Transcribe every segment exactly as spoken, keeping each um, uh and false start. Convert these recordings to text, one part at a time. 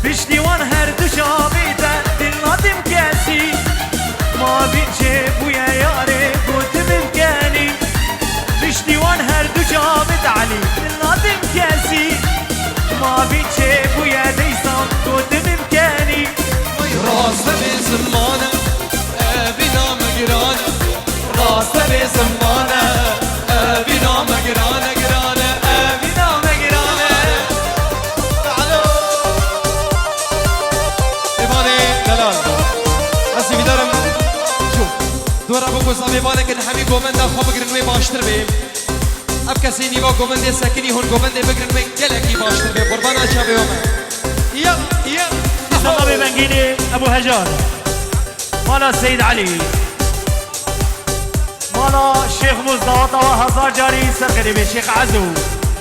Piştî wan her du çavê te dil nadim kesî. Ma vî çêbûye yarê gotim imkenî. Piştî wan her du çavê te Elî dil nadim kesî. Ma vî çêbûye deysan gotim imkenî. Rast e bê ziman e, evîna me giran e. Rast e bê ziman e, evîna me giran e, giran e, evîna me giran e. Alo. Mêvanê delal. Ez hîvîdar im. Çû. Dora bû ku zavê balekin hemî govenda xwe bigirin wê baştir bê. Ev kesê nîva govendê sekinî hûn govendê bigirin wê gelekî baştir bê. Qurbana çavê we me. Ya, ya. Dîsa navê vengînê Ebû Hejar. Mala Seyîd Elî. Mala Şêx Mûz daweta we hezar carî ser xêrê bê. Şêx Ezo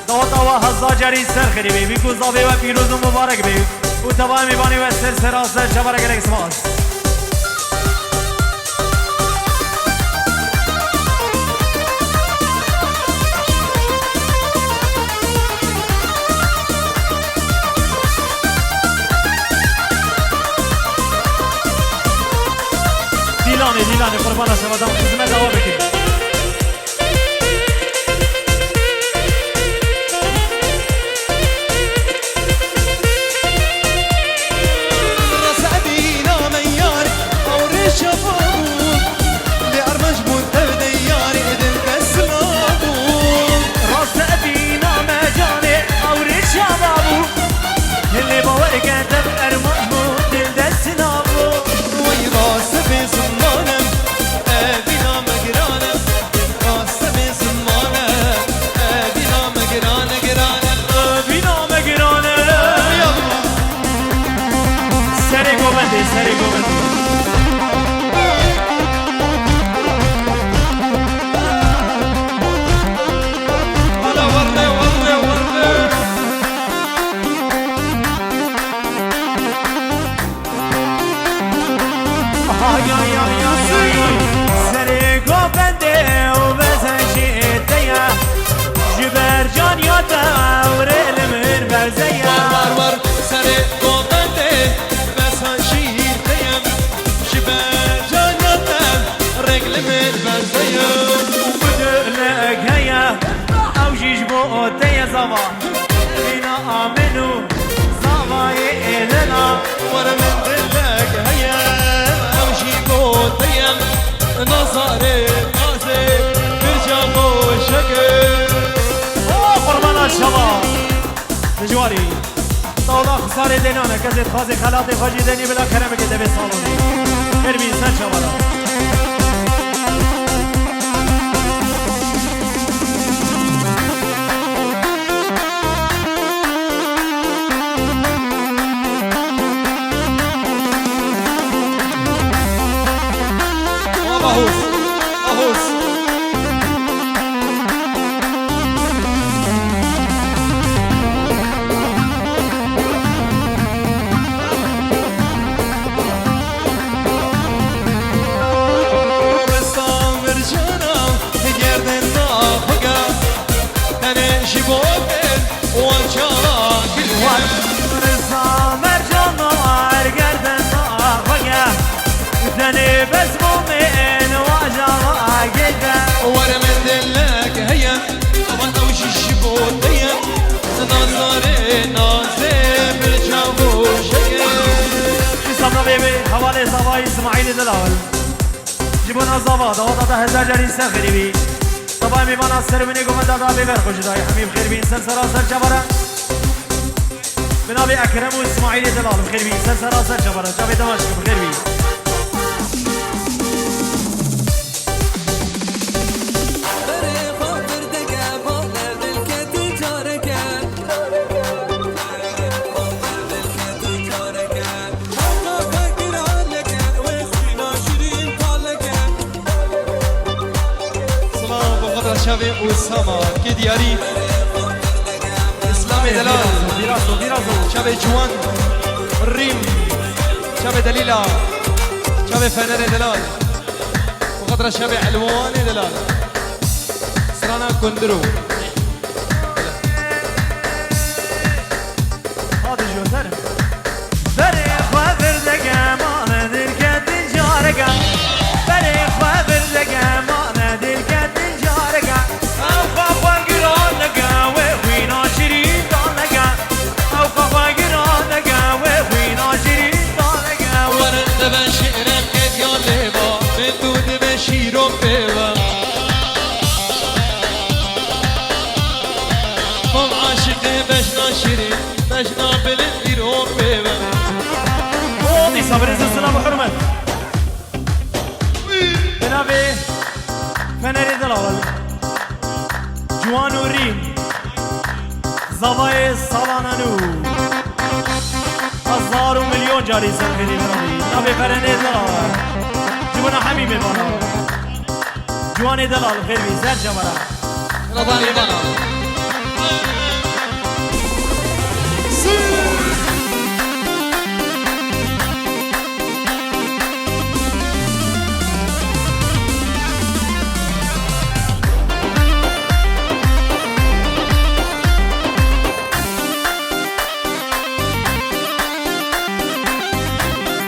daweta we hezar carî ser xêrê bê. Vî ku zavê we pîroz û mibarek bê û teva mêvanê we ser sera ser çavara gelek spas. Dîlanê, Dîlanê, qurbana şeva, dam xizmet dawa bikin. Rast e bîna me yarê, ew rêşa babûn. Lê armanc bûn tev de yarê, dil dest nabûn. Rast e bîna me canê, ew rêşa babûn. Lê bawer ke tev ermanc bûn, dil dest nabûn. Wey rast e bê ziman e, evîna me giran e. Rast e bê ziman e, evîna me giran e, giran e, evîna me giran e. Serê govendê, serê govendê. Hala werde, werde, werde. Ay, ay, ay, ay, ay, ay. Serê govendê û bezên jî te ye. Ji ber caniya te ewrê li min berze ye. War, war, war, serê govendê bezên jî te ye. Ji ber caniya te rêk li min berze ye. Û dilek heye, ew jî ji bo te ye zava. Bîna amin û zavayê êlena. Were min dilek heye, ew jî bo te ye. Nazarê, nazê, birca xweşeke. O qurbana şeva. Dijwarî. Tawla xisarê dênane, kesê dixwazê xelatê xwe jî dênî bila keremeke devê salonê. Xêr bî ser çavara. Ahos, ahos. Risa mircana gerdin da xwe ge, tenê ji bo min wan çawa gil wan. Risa mercana ergerdin da xwe ge, tenê bes bo min wa çawa gil ge. Were min dilek heye, ama ew jî ji bo te ye. Nazarê nazê min çawo şeke. Dîsa navê wê hevalê zavayî Îsmaîlê Delal. Ji bona zava, daweta te hezar carî ser xêrî bî. Zava mêvana ser winê govenda da bê ver xwe ji dayê. Hemî bi xêr bîn ser sera ser çavara. Bi navê Ekrem û Îsmaîlê Delal bi xêr bîn ser sera ser çavara. Çavê te baş ke bi xêr bî. Silav bo xwe re çavê Osama, kê diyarî. Îslamê Delal. Virazo, virazo, virazo. Çavê Ciwan. Rîm. Çavê Delîla. Çavê Fenerê Delal. Bo xwe re çavê Elwanê Delal. Strana Kundiro. Hadi Joter. Jina bilind îro pê ve. O, dîsa birêz û silav û hurmet. Bi navê Fenerê Delal. Ciwan û rîn. Zavayê salana nû. Hezar û milyon carî ser xêrî binavî. Navê Ferenê Delal. Ji bona hemî mêvana. Ciwanê Delal xêr bî, ser çavara. Rabanê bana.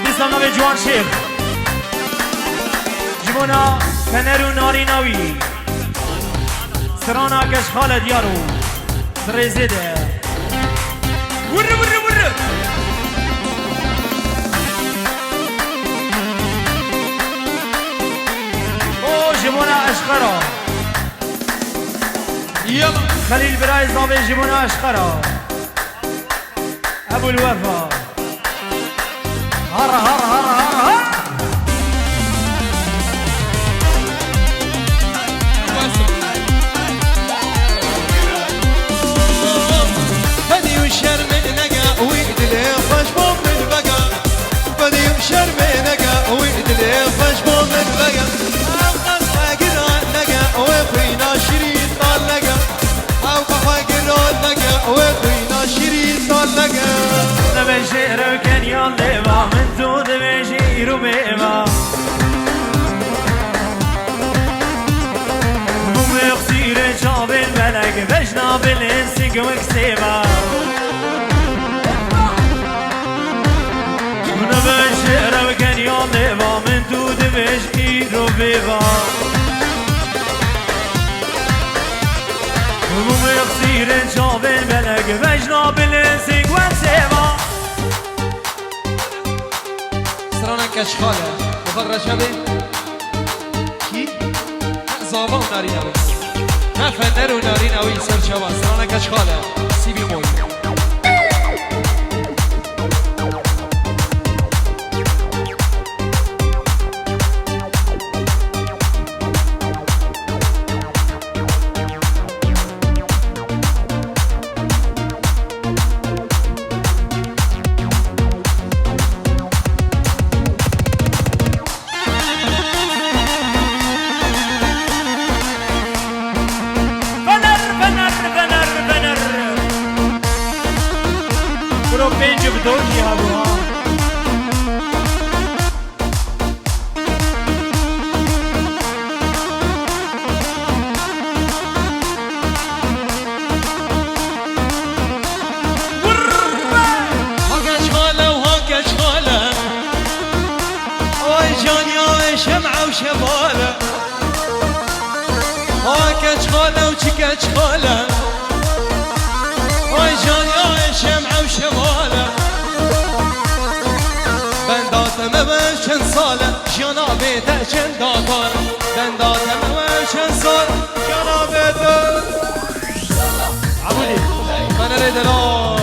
Dîsa navê Ciwan Şêx. Ji bona Fener û narîna wî. Strana Keşxale diyar û. Di rêzê de. Wirri, wirri, wirri. O, ji bona Eşqera. Yala. Xelîl Birayê Zavê ji bona Eşqera. Ebul Wefa. Har, har, har, har, har. Fedî û şermê nege, wî dilê xweş bo min vege. Fedî û şermê nege, wî dilê xweş bo min vege. Ew qas xwe giran nege, wê xwîna şirîn tal nege. Ew qehwe giran nege, wê xwîna şirîn tal nege. Nebe jêr ew keniyan lêva, min tu dibêjî îro bêva. Mumê xsîrê çavên belek, vejna bilên sîg wek sêva. Nebe jêr ew keniyan lêva, min tu dibêj îro bêva. Hemû mixsîrên çavên belek vejna bilên sîng wek sêva. Strana Keçxale. Bixwe reşe bê. Kî? Zava û narîna wî. Ne fener û narîna wî ser çava. Strana Keçxale. Sîbî moy. Fener, fener, fener, fener. Bro, pênc bi dor jî hebû, ha. Ha keç xale û ha keç xale. Ay can ya şem'a û şebale. Ha keç xale û çi keç xale. Ay can ya şem'a û şebale. Benda te me be çend sale. Jiyana bê te çend dakar. Benda te me be çend sale. Jiyana bê te. Abudî. Fenerê delal.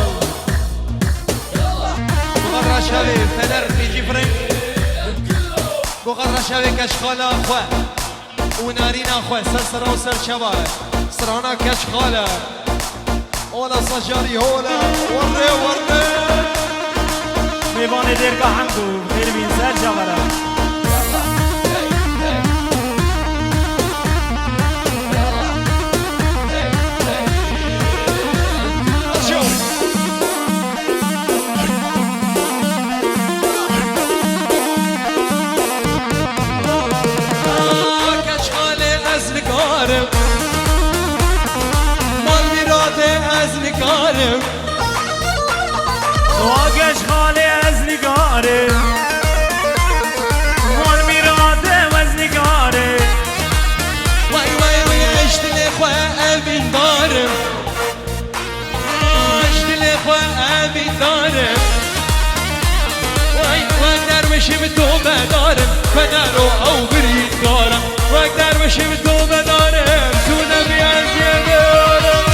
Goxa reşevê Fener Têcî Frank. Goxa reşevê keşxala xwe û narîna xwe ser sera û ser çava. Strana keşxale. Ola sacarî hole. Werre werre. Mêvanê dêrka hemd û xêr bîn ser çavara. Keç xalê ez nikarim. Mal mîratê ez nikarim. Wa keç xalê ez nikarim. Mal mîratê ez nikarim. Vay vay vay ez dilê xwe evîndarim. Ji dilê xwe evîndarim. Way, wek derwişim tobedarim. Fenero ew birîndara. Wek derwişim tobedarim. Tu nebî ez yê diyarim.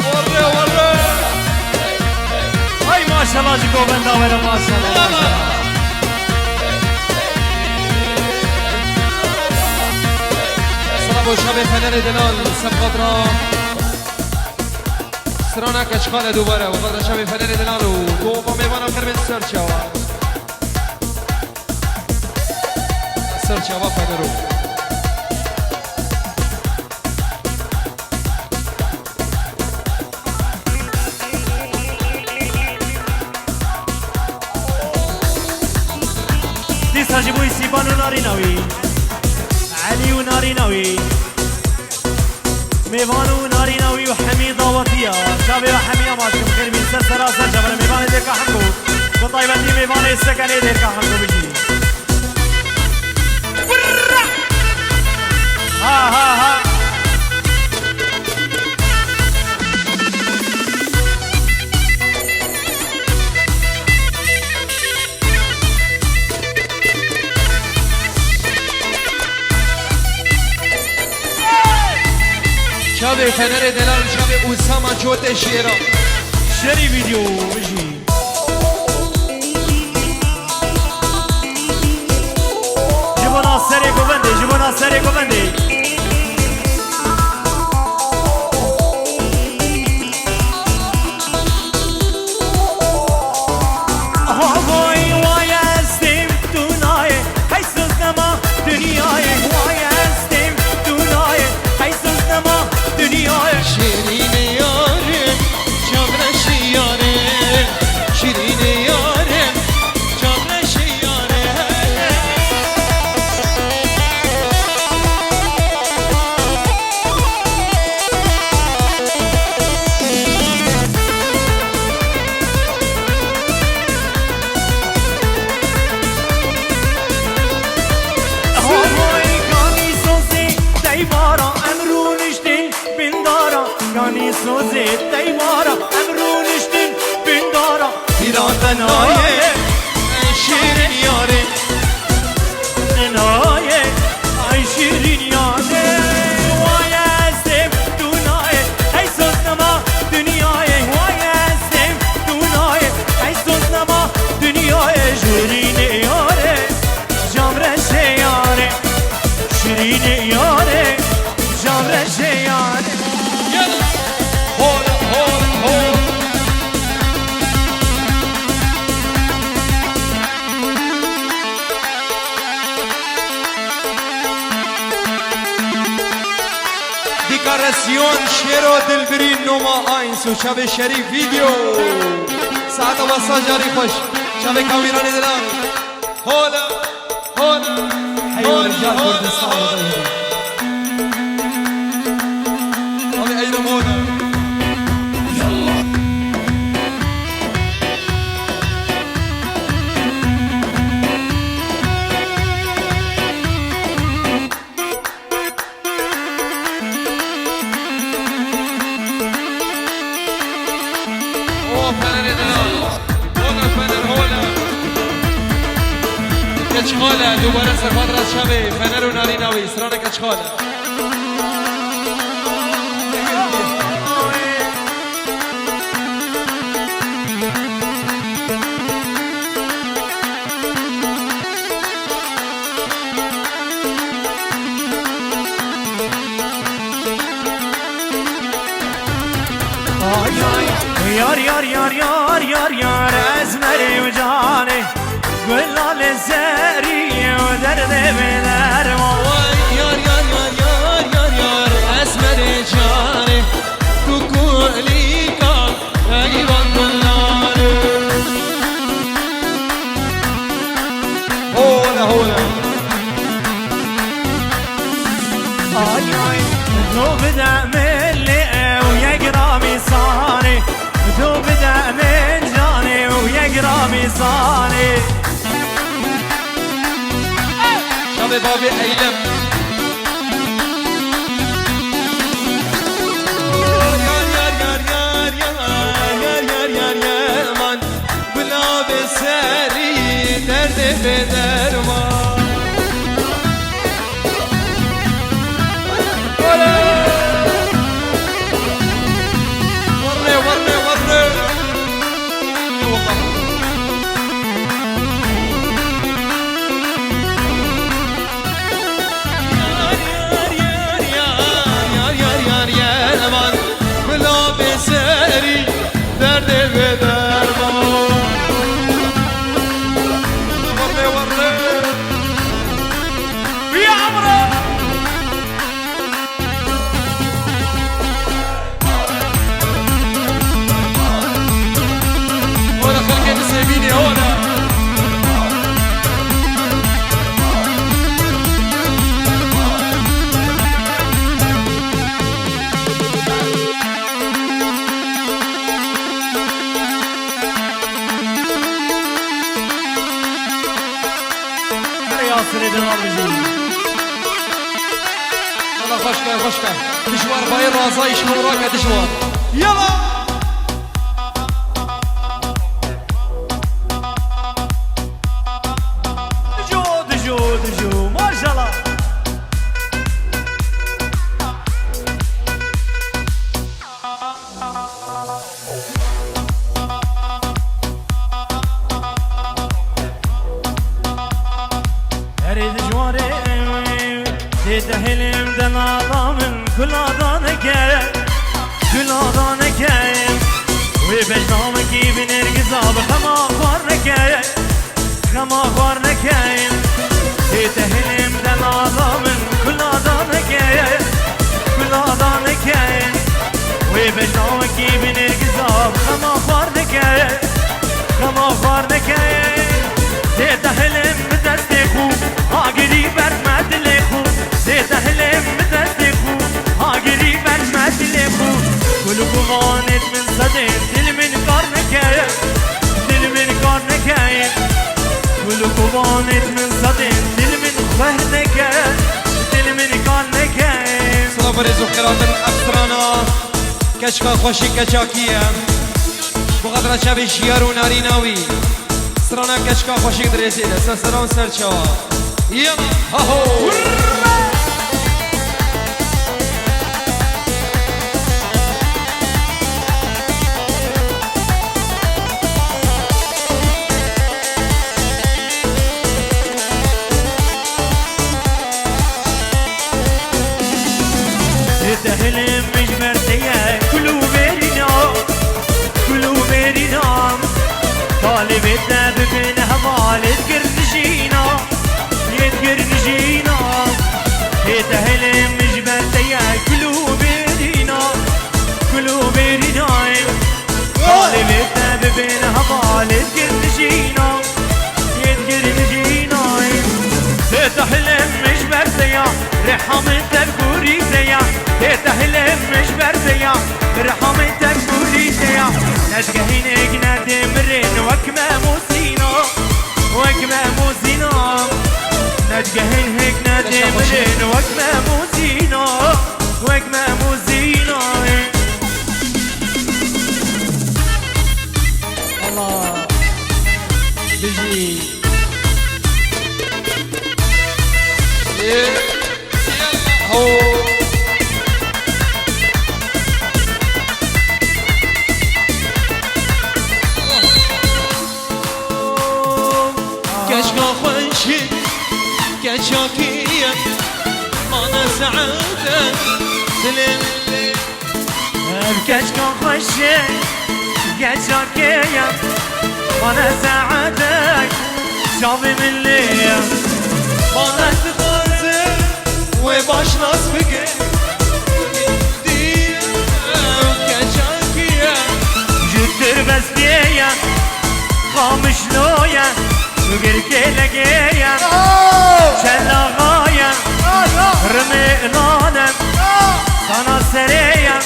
Warre, warre. Maşallah ji govenda were, maşallah, maşallah. Sera bo şevê Fenerê delal, ser xatra strana Keçxale dubare, û xatra şevê Fenerê delal û doma mêvana qerbên ser çawa. Ser çawa Fenero. Dîsa ji bo Sîban û narîna wî, Elî û narîna wî, mêvan û narîna wî û hemî dawetiya. Çavê we hemî amaç kim xêr bîn ser sera ser çavê mêvanê dêrka Hemko. Bi taybetî mêvanê Sekenê dêrka Hemko bijî. Ha, ha, ha. Çavê Fenerê delal, çavê Usama Çotê şêra. Şerî vîdeo bijî. Ji bona serê govendê, ji bona serê govendê. Havayê wayê ez têm tu nayê, hey soz nema dinyayê. Wayê ez têm tu nayê, hey soz nema dinyayê. Şêrînê yarê, çavreşê yarê, şîrînê yarê, çavreşê yarê. Havayê kanî sozê deywara em rûniştê bin dara. Kanî sozê deywara em rûniştin bin dara. Hîra te nayê, ey şîrîn yarê. Nayê, ey şîrîn yarê. Wayê ez têm tu nayê, hey soz nema dinyayê. Wayê ez têm tu nayê, hey soz nema dinyayê. Şîrînê yarê, camreşê yarê. Şirînê yarê, camreşê yarê. Yala. Hol, hol, hol. Dîka Resyon, Şêro Dilbirî, Noma Ayn, Suçavê Şerîf, video. Saeta wesa carî xweş. Çavê kamîranê dilan. Hola, hola, hey, hola, Rêja hola, Kurdistan, hola. Abi, eyrim hola. O Fenerê delal. Hola Fener, hola. Keçxale, dubare servat ra çavê. Fener û narîna wî, stranê Keçxale. Ay, ay, yar, yar, yar, yar, yar, yar, ez merê û canê, gulale zerî û derdê bê derman. Ay, yar, yar, yar, yar, yar, yar, ez merê canê, tu kulîka. Eyvan gulnare. Hola, hola. Ay, ay, do bide min lê ew yek ramî sanê. Do bide min canê ew yek ramî sanê. Şevê bavê Eylem. Yar, yar, yar, yar, yar, yar, yar, yar, yar, man. Gulabê serî derdê bê derman. Oley! Werre, werre, werre. Eyvallah, Yala xweş ke, xweş ke. Dijwar bayê razayî ji xwe rake dijwar. Yala! Dijo, dijo, dijo. Maşallah. Erê dijwarê, tê te hilêm de nala min, kula daneke, kula daneke. Wê bejnamekî bi nêrgiza bi xema xwar neke. Xema xwar neke, tê te hilêm de nala min, kula daneke, kula daneke. Wê bejnawekî bi nêrgiza, xema xwar neke, xema xwar neke. Tê te hilêm bi destê xwe, agirî berdme dilê xwe. Tê te hilêm bi destê xwe, agirî berdme dilê xwe. Kul û guvanêt min sedên, dil min kar neke. Dil min kar neke. Gul û guvanêt min sedên, dil min xweh neke. Dil min kar neke. Silav û rêz û xêra din ev strana keçika xweşik keçakî ye. Bi xatira çavê jiyar û narîna wî. Strana keçika xweşik dirêzê de. Ser seran ser çawa. Yala, haho! Tê te hilêm min ji ber te ye, kul û bêrîna, kul û bêrîna. Talê vê te bibin hevalê digir dijîna. Yê digir nijîna, hê te hilê min ji ber te ye, kul û bêrîna, kul û bêrîna ye. Talê vê te bibên hevalê digir nijîna, yê digir nijîna ye. Hê te hilê min ji ber te ya, reha min te bi gurî te ya. Hê te hilê min ji ber te ya, reha min te bi gurî te ya. Ne digehîn êk ne dê mirên wek me mûsîna. Wek me mûzîna, ne digehên hêk ne dê mirên. Wek me mûzîna, wek me mûzîna. Allah. Bijî. Ê, ho. Keçka xweşik, keçakî ye, mane saete dilê min lê. Ev keçka xweşik, keçakî ye, mane saete çavê min lê ye. Mane dixwaze wê baş nas bike. Ji Tirbestiyê ye, Qamişlo ye, Girkêlegê ye, Çelaxa ye, Rimê Îlan e, Sanaserê ye,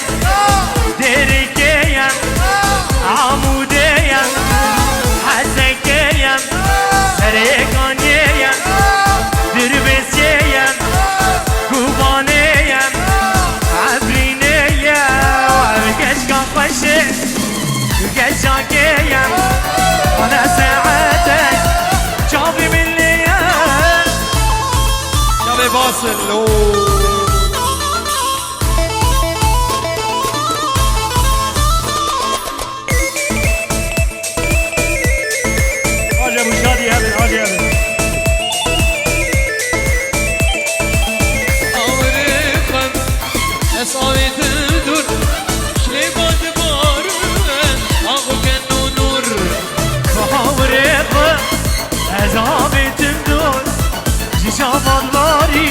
Dêrikê ye, Amûdê ye, Hesekê ye, Serêkaniyê ye, Dirbêsiyê ye, Kobanê ye, Efrînê ye, ev keçka xweş e, keçakê ye, mane saete çavê min lê ye. Çavê Basil, o. Aje bu şadî hebin, aje hebin. Awirê xwe, ez avêtim dûr, ji lêva dibarin, axo ken û nûr. Awirê xwe, ez avêtim dûr, ji şavan barî,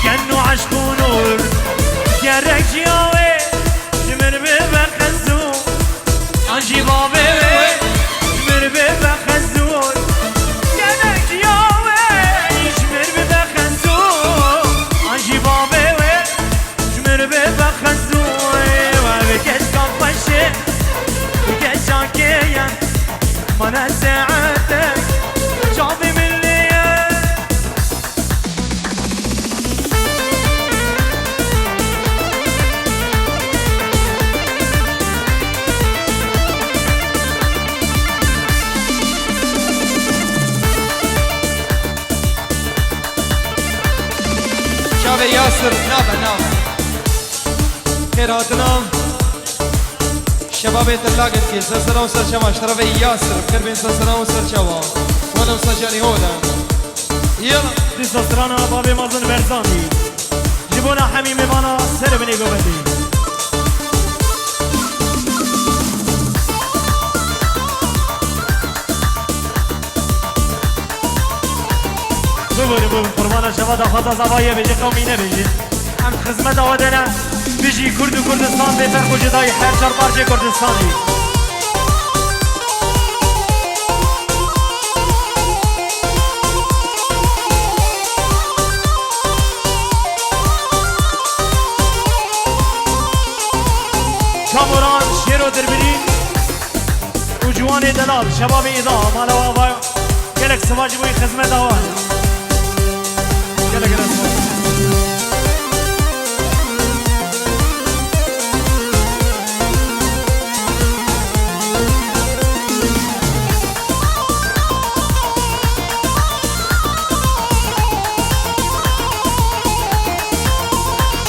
ken û eşq û nûr. Gerek jiya wê ji min bibe qezû. An jî bavê wê ji mir bibe xezûr. Gelek ya wê ji mir bibe xezûr. An jî bavê wê ji mir bibe xezûr. Ev keçka xweş e, keçakê ye, mane saete çavê min lê ye. Yasir, nabe, nabe. Xêr hatina. Şebabê Tirlagin ki ser sera û ser çava, şerefê Yasir, kirbên ser sera û ser çava. Wala wisa canî hole. Yala. Dîsa strana bavê mezin Berzanî. Ji bona hemî mêvana ser binê govendî. Bibûrin, bibûrin, qurbana şeva daxwaza zavayê bêjî, qewmî nebêjî. Em xizmeta we de ne. Bijî Kurd û Kurdistan bê ferq û cudayî her çar parçê Kurdistanî. Kamuran Şêro Dirbirî û Ciwanê Delal, şebabê îda, mala we ava, gelek siva ji bo xizmeta we. Gelek gelek siva.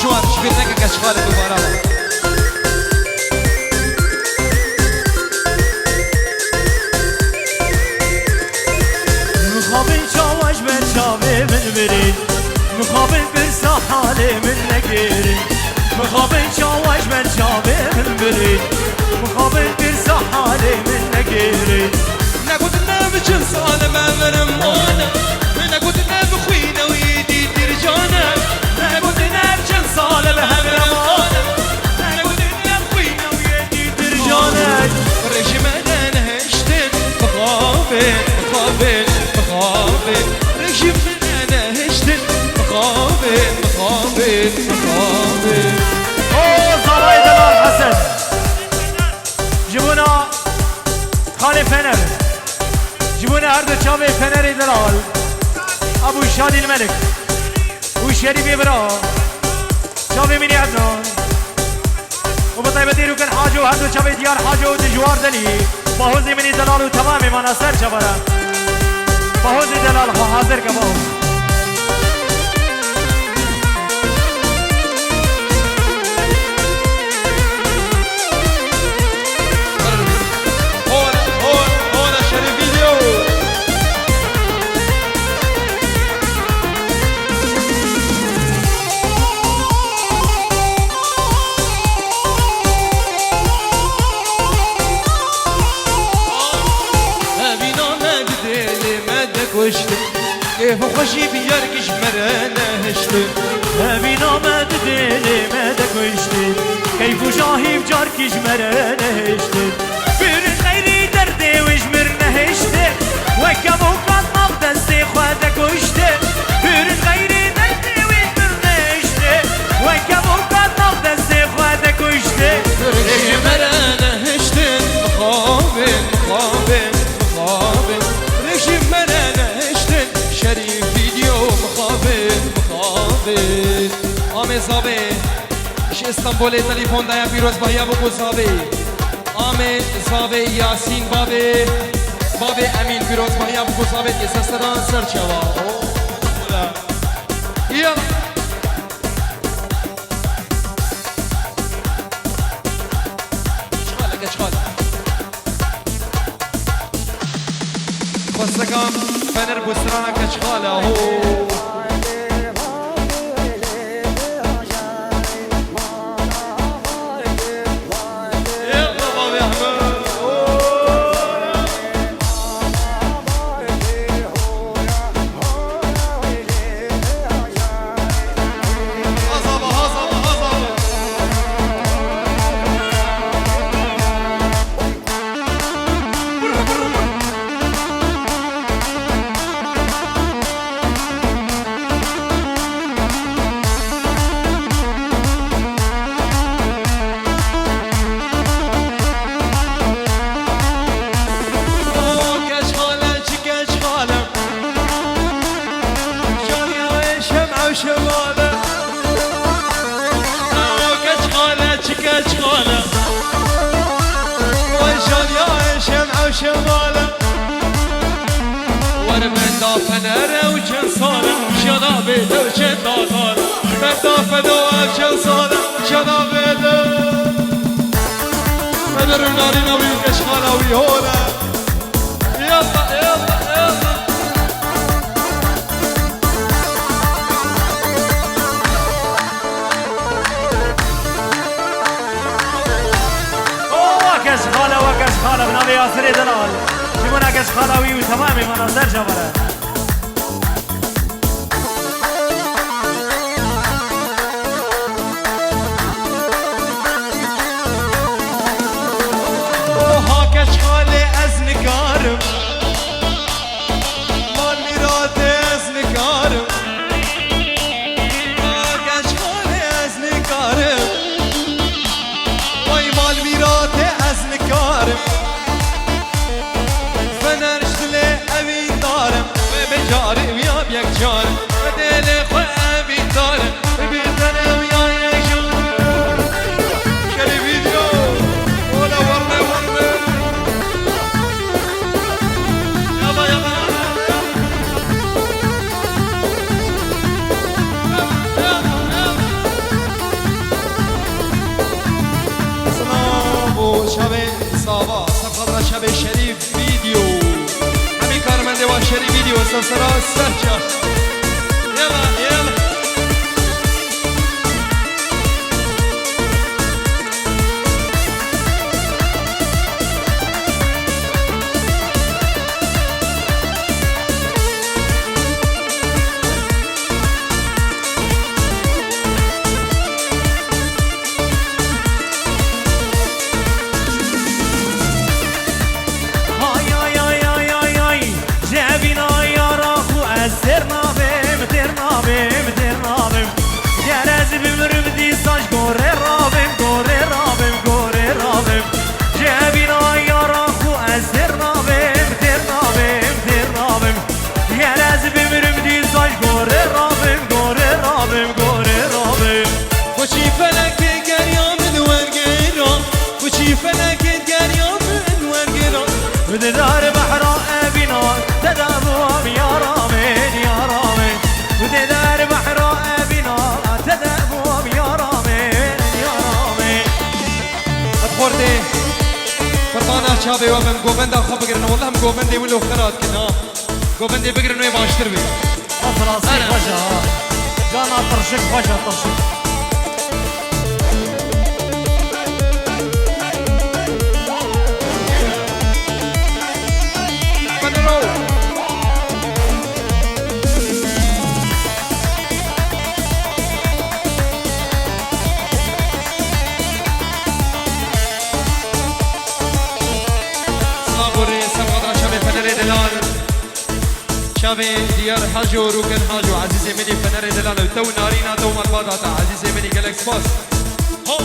Ciwan, ji bîr neke keçxalê dubara. Mixabin çawa ji ber çavê min birîn, mixabin pirsa halê min negêrîn. Mixabin çawa ji ber çavê min birîn, mixabin pirsa halê min negêrîn. Negotine bi çend sal me mirim mane. Negotine bi xwîne wî dîtir cane. Negotine bi çend sal me hevre mane. Negotine bi xwîne wî dîtir cane. Rejime de nehiştin, mixabin, mixabin, mixabin. Rejime de nehiştin, mixabin, mixabin, mixabin. O zavayê Delal Hesen. Ji bona Xalê Fener. Ji bona her du çavê Fenerê Delal. Ebû Şadî li Melik. Û Şerîfê bira. Çavê min ê Ednan. Û bi taybetî Rûken Haco, her du çavê Diyar Haco û Dijwar Delî. Bahozê min ê Delal û temamê mana ser çavara. Bahozê Delal xwe hazir ke bahoz. Hol, hol, hol, Şerîf Video. Evîna me di dêlê me de kuştin. Kêf û xweşî bi yar ki ji me re nehiştin. Evîna me di dêlê me de kuştin. Keyf û jahî bi car ki ji me re nehiştin. Pir xeyrî derdê wê ji mir nehiştin. Weke bo kat nav destê xwe de kuştin. Pir xeyrî derdê wê ji mir nehiştin. Weke bo kat nav destê xwe de kuştin. Pir ji me re nehiştin. Mixabin, mixabin. Mixabin, rejî me re nehiştin, Şerîf Video mixabin, mixabin. Amê zavê, ji Îstanbulê telefon daye, pîrozbahiya biku zavê. Amê zavê Yasîn bavê, bavê Emîn pîrozbahiya biku zavê, tê ser seran ser çawa. Oh, ya. Çixale, keçixale. Xwesteka Fener bo strana keçixale, ho. Yalla bavê Ehmed. O keçxale, çi keçxale. Janiya wê şem ew şemale. O keçxale, çi keçxale. Oy janiya wê şem ew şemale. Wer benda Fener ew çend sale. Jana bê dew çend dadale. Feda feda ev çend sal e, şeda vêde. Qedir û narîna wî, keşxala wî hol e. Yalla, yalla, yalla. O, wa keşxala, wa keşxala, bi navê Yasirê Delal. Ji bona keşxala wî û temamê mana ser cevere. Oha keşxalê ez nikarim. Mal mîratê ez nikarim. Oha keşxalê ez nikarim. Vay mal mîratê ez nikarim. Fener ji dilê evîndarim. Wê bê carî û ya bi yek car. Wê dilê xwe evîndarim. Wê bê tenê û ya yek car. Şerî vîdeo. Ola warne warne. Yala, yala, yala, yala. Silav û çavê sava, ser xatira çavê Şerîf Video. Hemî karmendê wa Şerîf Video, ser sera serça. Yela, yela. Hay, ay, ay, ay, ay, ay. Cevîna yara xwe ez têr nabim, têr nabim, têr nabim. Ger ez bimirim dîsa ji gorê rabim, gorê rabim, gorê rabim. Cevîna yara xwe ez têr nabim, têr nabim, têr nabim. Ger ez bimirim dîsa ji gorê rabim, gorê rabim, gorê rabim. Xweşî felekê geriya min wergêra, xweşî felekê geriya min wergêra. Bi didar behra evîna, te de bûam yara min, yara min. Bi didar behra evîna, te de bûam yara min, yara min. Ev xortê qurbana çavê we bim, govenda xwe bigirin. Wela em govendê wilo xira dikin, ha. Govendê bigirin wê baştir bê. Ev rastî Ere. Xweş e, ha. Cana tirşik xweş e, tirşik. Silav û rê ser xatira çavê Fenerê Delal. Çavê Diyar Haco, Rûken Haco, ezîzê min î Fenerê Delal, ew te û Narîna te û malbata te, ezîzê min î gelek spas. Ho!